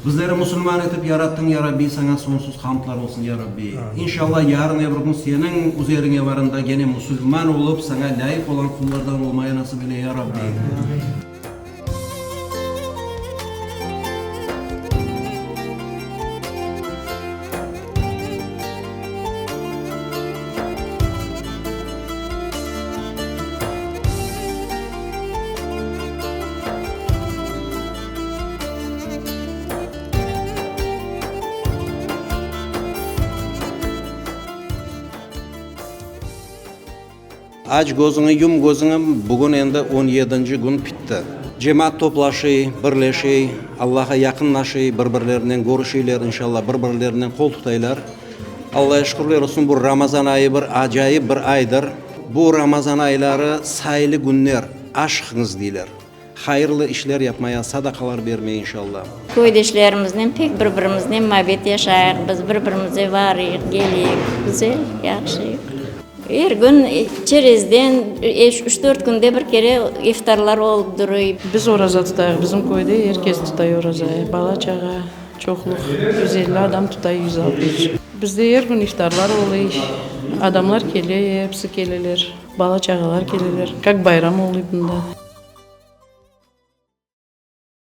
Bizleri musulman etip yarattıñ, ya Rabbi, Saña soñsuz hamdlar olsun, ya Rabbi. İnşallah, yarın ebir kün Seniñ üzeriñe varında gene musulman olıp, Saña lâyıq olan qullardan olmaya nasip eyle, ya Rabbi. Aç közüñi, yum közüñi, bugün endi on yedinci kün pitti. Cemaat toplaşıy, birleşiy, Allağa yaqınlaşıy, bir-birlerinen körüşiyler, inşallah, bir-birlerinen qol tutaylar. Allaya şükürler olsun, bu Ramazan ayı bir acayip bir aydır. Bu Ramazan ayları sayılı künler, aşıqıñız, deyler. Hayırlı işler yapmaya, sadaqalar bermeye inşallah. Köydeşlerimiznen pek bir-birimiznen muabbet yaşayıq, biz bir-birimize varıyıq, keleyik, güzel, yahşı. Er kün çerezden, üç-dört künde bir kere iftarlar olıp duruy. Biz oraza tutayıq, bizim köyde er kes tutay orazayı, bala-çağa, çoqluq, 150 adam tutay, 160. Bizde er kün iftarlar oluy, adamlar kele, episi keleler, bala-çağalar keleler, kak bayram oluy bunda.